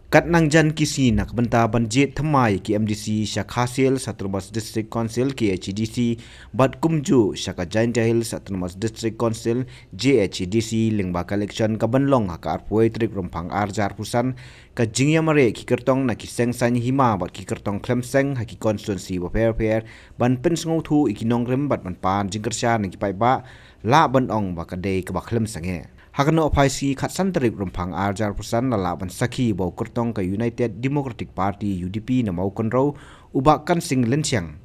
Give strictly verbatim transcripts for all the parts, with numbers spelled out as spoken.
Kat nang jan ki sngi na ka bynta ban jied thymmai ki M D C sha Khasi Hills Autonomous District Council, K H A D C, bad kumjuh sha ka Jaintia Hills Autonomous District Council, J H A D C, lyngba ka election ka ban long ha ka arphew tarik Rymphang arhajar arphew san, ka jingïamareh ki kyrtong na ki seng saiñ hima bad ki kyrtong khlem seng ha ki constituency bapher bapher, ban pynsngewthuh ïa ki nongrim bad ban pan jingkyrshan na ki paidbah, lah ban ong ba ka dei kaba khlem sangeh. Ha ka Nohphaisngi khatsan tarik Rymphang arhajar arphew san la lah ban sakhi ba u kyrtong ka United Democratic Party, U D P, na Mawkynrew, u Bah Kansing Lynchiang,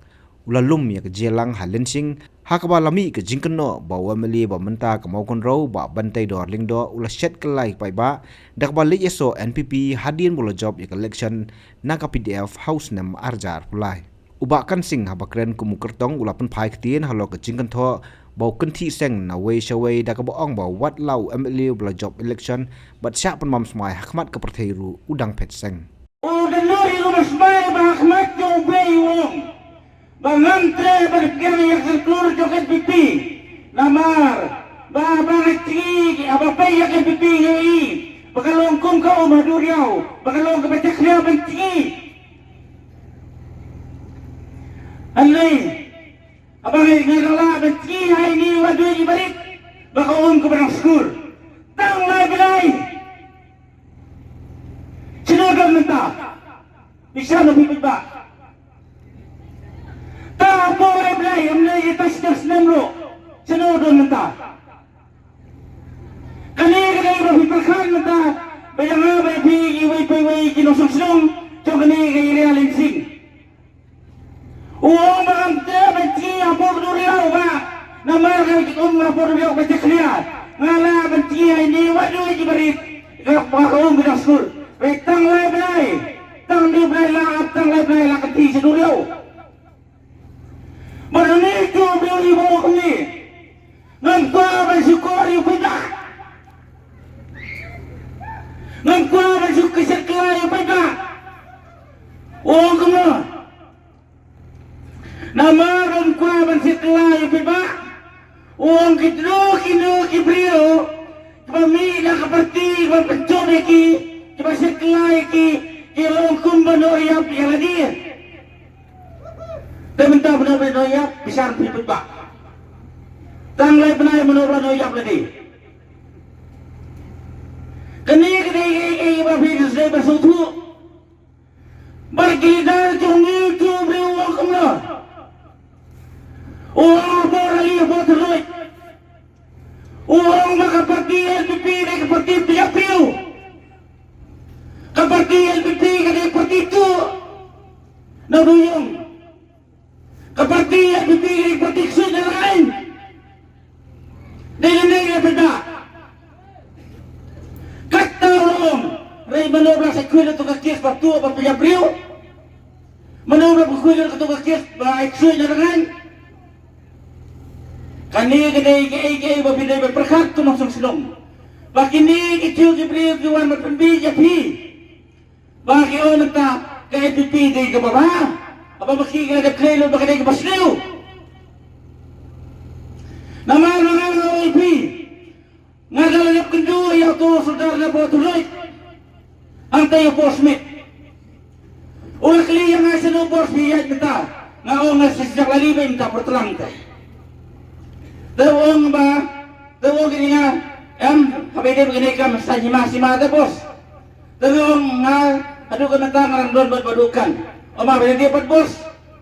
u la lum ïa ka jingïalang ha Lynshing, ha kaba la mih ka jingkynnoh ba u M L A ba mynta ka Mawkynrew, Bah Banteidor Lyngdoh, u la shet kylla ïa ki paidbah da kaba leit ïasoh N P P hadien ba u la jop ïa ka election na ka P D F ha u snem arhajar arphew lai. U Bah Kansing, haba kren kum u kyrtong, u la pynphai ktien halor ka jingkynthoh ba u kynthih seng na wei sha wei, da kaba ong ba wat la u M L A uba la jop election bad shah pynbam smai ha khmat ka pyrthei ruh, u dang phet seng. U da nud ïa u ba smai ba ha khmat jong u Blei, u ong ba ngam treh ban pdiang ïa ka syrkular jong ka N P P. Namar ba, ba nga jngi, haba peit ïa ka N P P nga i ba ka long kum ka um ha duriaw, ba ka long kaba jakhlia ban jngi. Hangne, haba nga, nga dang lah ban jngi ha ine i wah duwai i barit, ba ka um kaba dang skur. Tang lai bnai. Shano don mynta? Pisa na phi paidbah. Tang hapoh lai bnai, ym lei ïa ka snem snem ruh. Shano don mynta? Kane ka dei ba phi pyrkhat mynta ba ïa nga bad ïa phi, iwei pa iwei ki nongshong shnong jong kane ka area Lynshing. U ong ba ngam treh ban jngi hapoh duriaw, bah, namar ka um hapoh duriaw ka jakhlia. Nga lah ban jngi ha ine i wah duwai i barit, kaba ka um ka dang skur. Bad tang lai bnai, tang hynriew bnai la ap, tang lai bnai la kynthih sha duriaw. Bad une u briew u ong kumne: Ngam kwah ban shu kor ïa u paidbah. Ngam kwah ban shu kylla ïa u paidbah. U ong kumno? Namar ngam kwah ban shu kylla ïa u paidbah. U ong kito kino ki briew kiba mih na ka party kaba pynjop ïa ki, kiba shu kylla ïa ki, ki long kum ba noh ïap ïa lade. Te mynta mano ba la noh ïap, pisa na phi paidbah. Tang lai bnai mano ba la noh ïap lade. Kane ka dei kaei kaei ba phi dei ban sngewthuh. Bad ki leader jong ngi, u briew u ong kumno? U ong hapoh rally hapoh Thylloit, u ong ba ka party N P P dei ka party pynïap briew. Ka party N P P ka dei party tuh. Na u ong ka party N P P ka dei party ksuid na ka aiñ. Dei ne dei ne pynda? Kata u la ong. Hynrei mano ba la sa khuid ïa kato ka case ba tuh ba pynïap briew? Mano ba la khuid ïa kato ka case ba ai ksuid na ka aiñ? Kane ka dei kaei kaei ba phi dei ban pyrkhat kum u nongshong shnong. Ba kine ki briew ki wan ban pynbieit ïa phi. Ba ki ong mynta ka N P P dei kaba bha. Haba ma ki ka dep khlei lut ba ka dei kaba sniew. Namar nga ong ïa phi, nga da la dep kynduh ïa uto u sordar na Bor Thylloit. Hangta ïa u Bor Smit. U la kylli ïa nga shano Bor phi ïaid mynta. Nga ong nga shisha la leit mynta por tlang te. Te u ong ba, te u ong ïa nga, em, haba ïadei bad kane ka kam saiñ hima sima te Bor. Te nga ong nga, haduh katta nga dang don bad ba dukan. Ong ma ba dei pat Bor.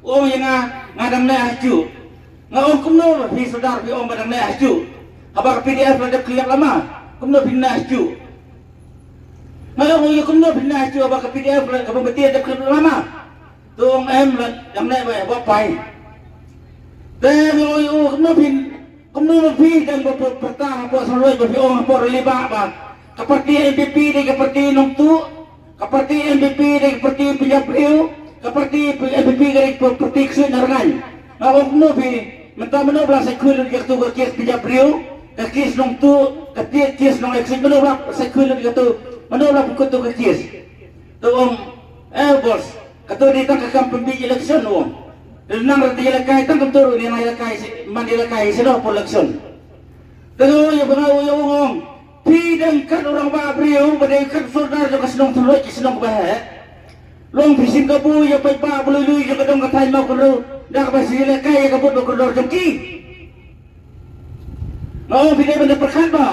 Ong ïa nga, nga dang neh ha juh. Nga ong kumno phi sordar phi ong ba dang neh ha juh? Haba ka P D F la dep khyllap lama. Kumno phi neh ha juh? Nga ong ïa kumno phi neh ha juh haba ka P D F la, ka Bom Bati la dep khyllap lama? Te ong em la dang neh ba ïa ba pai. Te nga ong ïa u kumno phi Kumno ma phi dang ba pyrta hapoh Thylloit ba phi ong hapoh rally ba, ba ka party N P P dei ka party nongtuh, ka party N P P dei ka party pynïap briew, ka party N P P ka dei ka party ksuid na rngain. Nga ong kumno phi, mynta mano ba la sa khuid lut ïa kato ka case pynïap briew, ka case nongtuh, ka case nong-, ksuid, mano ba la sa khuid lut ïa kato, mano ba la pynkut ïa kato ka case? Te ong, eh Bor, kato dei tang ka kam pynbieit election, u ong. Te nang ruh te ïalehkai tang kumto ruh, ïalehkai, man ïalehkai sha hapoh election. Te nga ong ïa u, nga ong ïa u, nga ong, Phi dang kat u rangbah briew ba dei kat sordar jong ka shnong Thylloit, ka shnong ba heh. Long phi shim kabu ïa paidbah ba lui lui jong ka dong ka thaiñ Mawkynrew da kaba shu ïalehkai ïa ka vote ba kordor jong ki. Nga ong phi dei ban da pyrkhat ba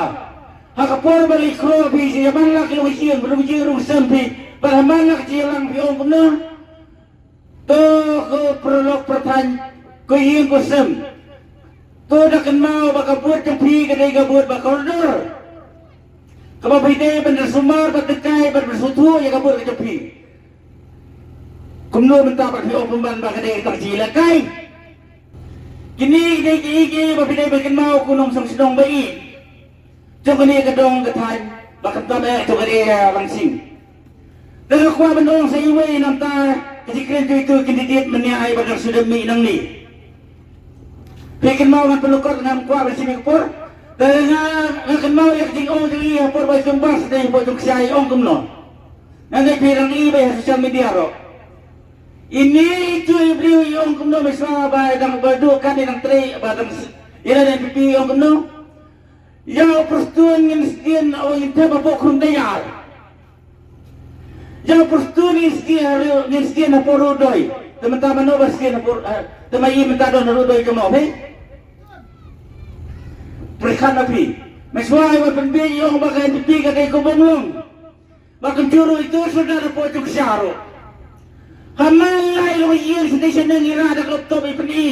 ha ka por ba la ïakhrong phi sha man la ki longïing, ba longïing rung sem phi, bad ha man la ka jingïalang phi ong kumno? To ko paralok parthaiñ, ko ïing ko sem. To da kynmaw ba ka vote jong phi ka dei ka vote ba kordor, kaba phi dei ban da sumar bad tyngkai bad ban sngewthuh ïa ka vote ka jong phi. Kumno mynta ba phi ong pynban ba ka dei ka tang jingïalehkai? Kine ki dei kiei kiei ba phi dei ban kynmaw ko nongshong shnong ba ïeit jong kane ka dong ka thaiñ, ba khamtam eh jong kane ka Langsing. Te nga kwah ban ong sa iwei na bynta ka jingkren jong itu candidate mynne ai ba dang shu dep mih nangne. Phi kynmaw ngan pynlong kort, ngam kwah ban shim ïa ka por. Te nga, nga kynmaw ïa ka jingong jong i ha por ba i kynbas te i por jong kshaid i ong kumno. Nga ngeit phi dang i ba ha social media ruh. Ine i tu i briew i ong kumno, mynshuwa ba i dang ba duh kan i dang trei ba dang s-, i la dang pipi i ong kumno. Ïa u Prestone ngin sdien, o, ngin thep hapoh Khrum Deiar. Ïa u Prestone ngin sdien ha Ri-, ngin sdien hapoh Rudoi. Te mynta mano ba sdien hapoh, eh, te ma i mynta don ha Rudoi kumno phi? Pyrkhat na phi. Mynshuwa i ba pynbiej i ong ba ka N P P ka dei ka bom long. Ba kumjuh ruh itu suda da poi tu ksharu. Ha man la i long ïing sdei shaneng i rah da ka laptop i pyni.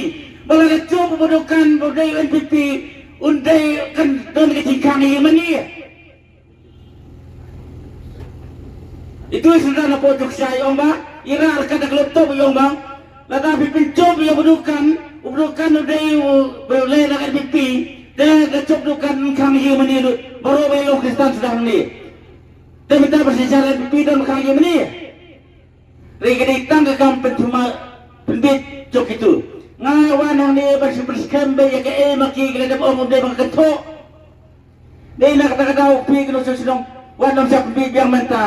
Ba la ka jop ba dukan ba dei N P P un dei kan don ka jingkhang ïing mane. Itu suda na poi tu ksha i ong ba i rah ka da ka laptop i ong ba. Lada phi pynjop ïa u ba dukan, u ba dukan u dei u ba u leh da ka N P P. Te ka jop dukan khang ïing mane lut. Baroh ba i long Khristan suda hangne. Te mynta ba shisha N P P don khang ïing mane. Ri ka dei tang ka kam pynthuma pynbit jong kitu. Nga wan hangne ban shu pynskhem beit ïa kaei ma ki ki la dep ong ym dei ba nga kynthoh. Dei na kata ka daw phi ki nongshong shnong wan ym shah pynbit biang mynta.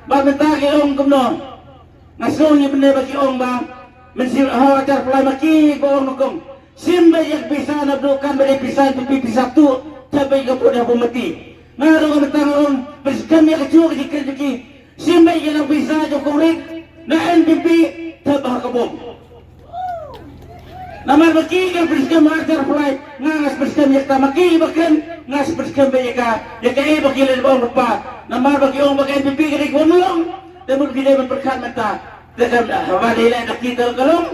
Bad mynta ki ong kumno. Nga sngew ïa mynne ba ki ong ba mynsiem ha u Ajar Pulai ma ki ba ong nyngkong. Shim beit ïa ka pisa na dukan ba dei pisa phi pisa tuh, thep beit ka vote ha bymti. Nga ruh nga mynta nga ong pynskhem ïa kajuh ka jingkren jong ki. Shim beit ïa ka pisa jong kong Rit na N P P, thep ha ka bom. Namar ba ki ka pynskhem ha Ajar Pulai, nga nga pynskhem ïa kata ma ki ba kren, nga pynskhem beit ïa ka, ïa kaei ba ki leh ba ong lypa. Namar ba ki ong ba ka N P P ka dei ka bom long, te mut ki dei ban pyrkhat mynta. Te kan haba dei leh da ki te ka long.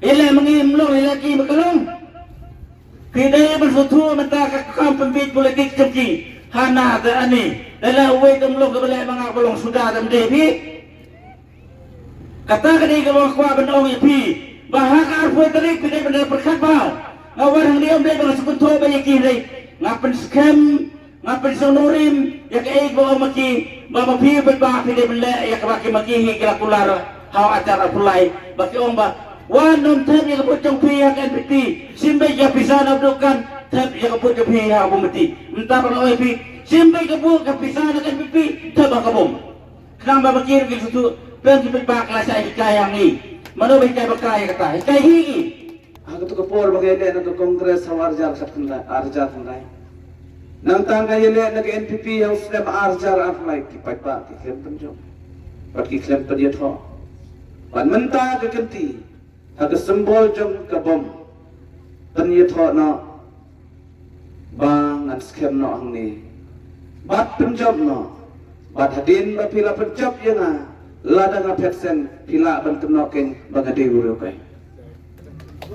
Ïa leh ma ngi ym long, ïa leh ki ma ka long. Ki dei ban sngewthuh mynta ka kam pynbit politik jong ki. Hana te ani. Ïa leh uwei te ym long kaba leh ma nga ba long suda te ym dei phi. Kata ka dei kaba nga kwah ban ong ïa phi. Ba ha ka arphew tarik phi dei ban da pyrkhat ba nga wan hangne ym dei ba nga sngewthuh ba ïa ki dei. Nga pynskhem Nga pynshong nongrim ïa kaei ba ong ma ki, ba ma phi bad ba phi dei ban leh ïa kaba ki ma ki hi ki la kular ha u Ajar Pulai ba ki ong ba wan nym thep ïa ka vote jong phi ha ka N P P, shim beit ïa pisa na dukan, thep ïa ka vote jong phi ha ka bymti. Mynta ba nga ong ïa phi, shim beit ka vote ka pisa na ka N P P, thep ha ka bom. Khnang ba ma ki ruh ki sngewthuh, pynban ki paidbah ki la shah hikai ïa ngi. Mano ba hikai ba kai ïa kata, hikai hi ngi. Ha kato ka por ba nga ïaleh na ka Congress ha u ar hajar khatkhyndai, ar hajar khyndai. Nangta nga ïaleh na ka N P P ha u snem ar hajar arphew lai, ki paidbah ki khlem pynjop bad ki khlem pynïathoh. Bad mynta ka kynti ha ka symbol jong ka bom pynïathoh noh ba ngan skhem noh hangne bad pynjop noh. Bad hadien ba phi la pynjop ïa nga, lada nga phet seng phi lah ban kynnoh keiñ ba nga dei u riewkai.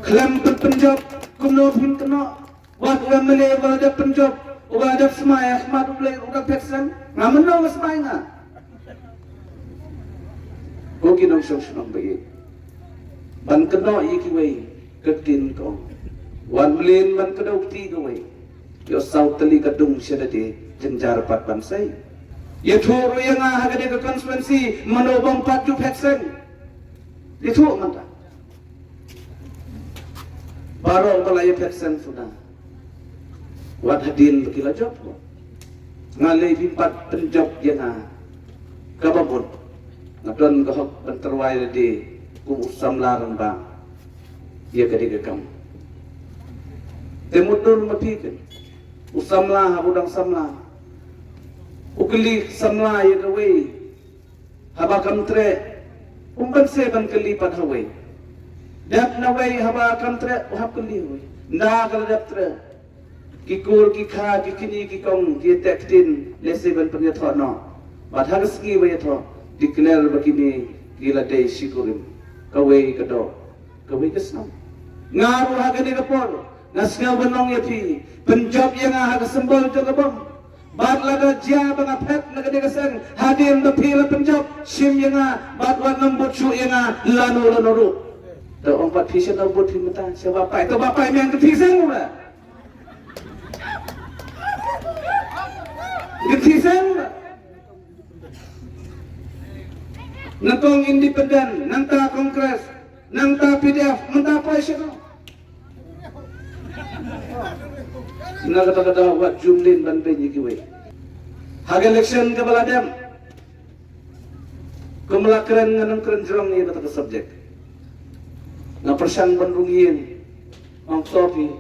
Khlem pyn pynjop kumno phin kynnoh? Wat u M L A uba la dep pynjop, uba la dep smai ha khmat U Blei ruh da phet seng. Nga mynno nga smai nga. Ko ki nongshong shnong ba ïeit, ban kynnoh ïa kiwei ka ktien ka ong, wat mlien ban kdew kti kawei. Ïoh saw tylli ka dung sha lade, jynjar pat ban sei. Ïathuh ruh ïa nga ha kane ka constituency mano bym pat ju phet seng. Ïathuh mynta. Baroh ba la ïa phet seng suda. Wat hadien ba ki la jop. Nga lei phim pat pynjop ïa nga. Kaba mut nga don ka hok ban tyrwa ïa lade kum u samla rangbah ïa kane ka kam. Te mutdur ma phi ken u samla haba u dang samla. U kylli samla ïa kawei haba kam treh, um ban seh ban kylli pat ha wei. Dep na wei haba kam treh, u hap kylli ha wei. Nda ka la dep treh, ki kur ki kha, ki kñi ki kong, ki ïateh ktien, lehse ban pynïathoh noh. Bad ha ka sngi ba ïathoh, declare ba kine ki la dei shi kurim. Kawei ka doh, kawei ka shnong. Nga ruh ha kane ka por nga sngew ban ong ïa phi, pynjop ïa nga ha ka symbol jong ka bom. Bad lada jia ba nga phet na kane ka seng, hadien ba phi la pynjop, shim ïa nga bad wat nym bud shuh ïa nga lano lano ruh. To ong pat phi, shano bud phi mynta? Sha Bah Pai. To Bah Pai, me ong kynthih seng ruh. Kynthih seng ruh. Nyngkong independent, nangta Congress, nangta P D F, mynta Pai, shano? Na kata ka daw wat jumlin ban beiñ ïa kiwei. Ha ka election kaba la dep, kum la kren, ngan ym kren jrong ïa kata ka subject. Nga pyrshang ban rung ïing, ong to phi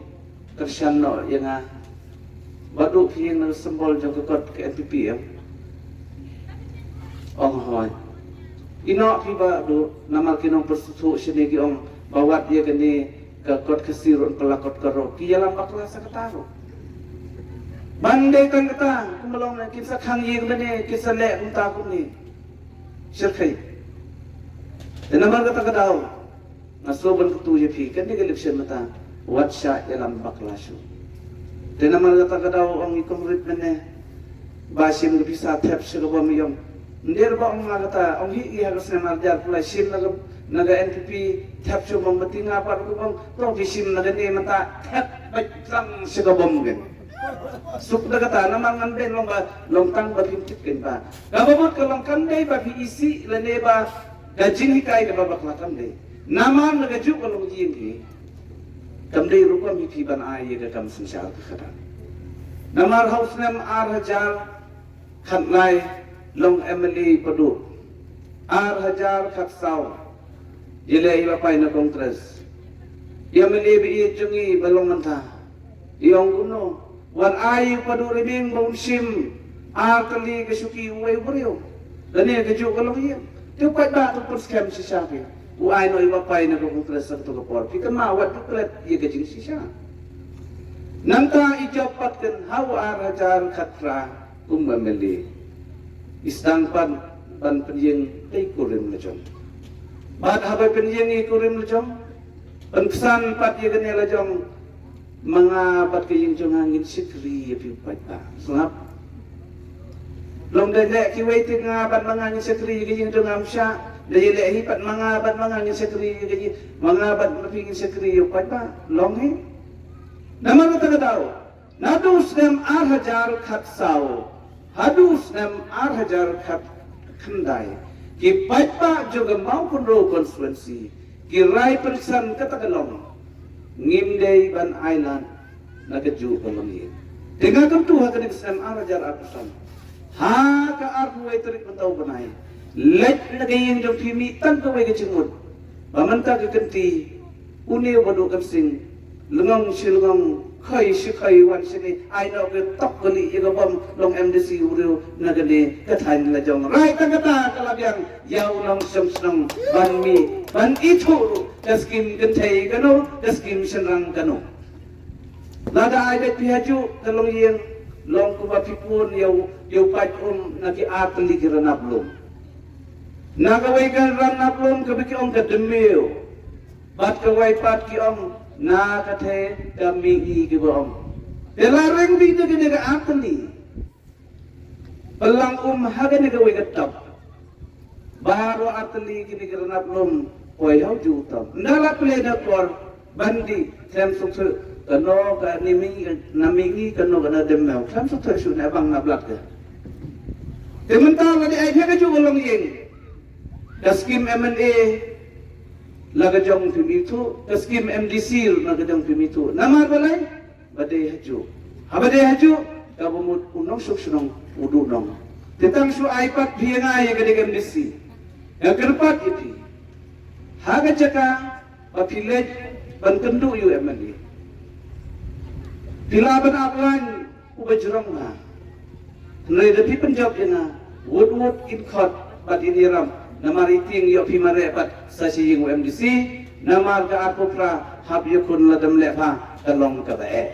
kyrshan noh ïa nga. Ba duh phi ïeng na ka symbol jong ka kot ka N P P em? Ong hooid. Ïeh noh phi ba duh, namar ki nongpynsngewthuh shane ki ong ba wat ïa kane ka kot Khasi ruh yn kylla kot Garo. Ki ïalam bakla sa kata ruh. Ban dei tang kata, kumba long ne, kin sa khang ïing lane kin sa leh kumta kumne. Shyrkhei. Te namar kata ka daw nga sngewbha ban kyntu ïa phi, kane ka election mynta wat shah ïalam bakla shuh. Te namar kata ka daw ong i Comrade mynne ba shim ka pisa thep sha ka bom, i ong. Ym dei ba ong nga kata, ong hi i ha ka snem ar hajar arphew lai, shim na ka, na ka N P P thep sha ka bom, bad nga pat ruh ong to phi shim na kane mynta thep beit lang sha ka bom kein. Suk da kata, namar ngan beiñ long ba long tang ba phim tip kein ba kaba mut ka long kam dei ba phi isih lane ba ka jinghikai kaba bakla, kam dei. Namar na kajuh ka longïing hi kam dei rukom hi phi ban ai ïa ka kam synshar ka khadar. Namar ha u snem ar hajar khatlai long M L A Padu, ar hajar khatsaw ïaleh i Bah Pai na Congress. I M L A ba ïeit jong ngi ba long mynta, i ong kumno, wan ai u Padu Rymmiang ba un shim ar tylli ka shuki uwei u briew. Lane kajuh ka longïing. Te u paidbah to pynskhem shisha phi. U ai noh i Bah Pai na ka Congress ha kato ka por. Phi kynmaw, wat duh klet ïa ka jingshisha. Nangta i jop pat kein ha u ar hajar khatphra kum M L A. I sdang pat ban pynïeng ïa i kurim lajong. Bad haba pynïeng ïa i kurim lajong, pynpsan pat ïa kane lajong, ma nga bad ka ïing jong nga ngin shakri ïa phi u paidbah. Sngap. Long da leh kiwei te nga bad ma nga ngin shakri ïa ka ïing jong nga, ym shah. Da ïaleh hi pat ma nga bad ma nga ngin shakri ïa ka ïing, ma nga bad ma phi ngin shakri ïa u paidbah. Long hi. Namar kata ka daw, naduh u snem ar hajar khatsaw haduh u snem ar hajar khatkhyndai, ki paidbah jong ka Mawkynrew constituency ki rai pynsan kata ka long, ngim dei ban ailad na kajuh ka longïing. Te nga kyntu ha kane ka snem ar hajar arphew san, ha ka arphew wei tarik mynta u bnai, leit na ka ïing jong phi, mih tang kawei ka jingmut ba mynta ka kynti, une uba duh kan sing, lyngong shi lyngong, khoi shi khoi, wan shane, ai noh ka tok kali ïa ka bom, long M D C u briew na kane ka thaiñ lajong. Rai tang kata ka la biang ïa u nongshong shnong ban mih ban ithuh ruh ka skim kynthei kano, ka skim shynrang kano. Lada ai beit phi hajuh ka longïing, long kumba phi pun ïa u, ïa u paid um na ki ar tylli ki ranap lum. Na kawei ka ranap lum kaba ki ong ka Dmiew, bad kawei pat ki ong na ka thei ka Mihngi kiba ong. Te la ring beit na kine ka ar tylli. Pynlang um ha kane kawei ka top. Baroh ar tylli kine ki ranap lum poi ha u juh u top. Ynda la plie na por ban dih, khlem sngewthuh kano ka na Mihngi, na Mihngi, kano ka na Dmiew. Khlem sngewthuh shuh ne bang na Blad ka. Te mynta la dei ai phi kajuh ka longïing. Ka skim M N A la ka jong phim ithuh, ka skim M D C la ka jong phim ithuh. Namar balei? Ba dei hajuh. Haba dei hajuh, kaba mut u nongshong shnong u duh nong. Te tang shu ai pat phi ïa nga ïa ka dei ka M D C. Nga kyrpad ïa phi, ha ka jaka ba phi leit ban kynduh ïa u M N A, phi lah ban ap lain uba jrong bha. Hynrei da phi pynjop ïa nga, wut wut in khot bad in ïarap, namar i tieng ïoh phi mareh bad sa sha ïing u M D C, namar ka arphew phra hap ïakhun lada ym leh bha ka long kaba eh.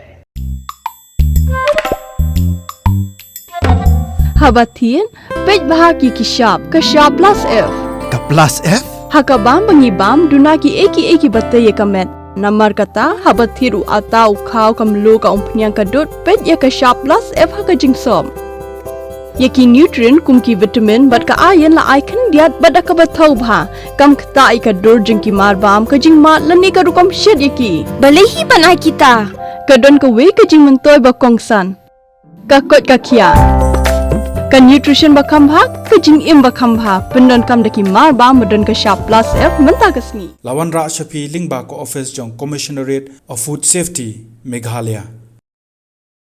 Haba thied, peit bha ki ki shap, ka shap plus F. Ka plus F? Ha ka bam ba ngi bam, duna ki ei ki ei kiba tei ïa ka met. Namar kata, haba thied u atta u khaw ka mluh ka umphniang ka dud, peit ïa ka shap plus F ha ka jingsop. Ïa ki nutrient kum ki vitamin bad ka iron la ai khyndiat bad da kaba thaw bha. Kam ktah ïa ka dur jong ki mar bam, ka jingmad lane ka rukom shet ïa ki. Balei hi ban ai kita? Ka don kawei ka jingmyntoi ba kongsan. Ka koit ka khiah. Ka nutrition ba kham bha, ka jingim ba kham bha. Pyndonkam da ki mar bam ba don ka shap plus F mynta ka sngi. La wanrah sha phi lyngba ka office jong Commissionerate of Food Safety, Meghalaya.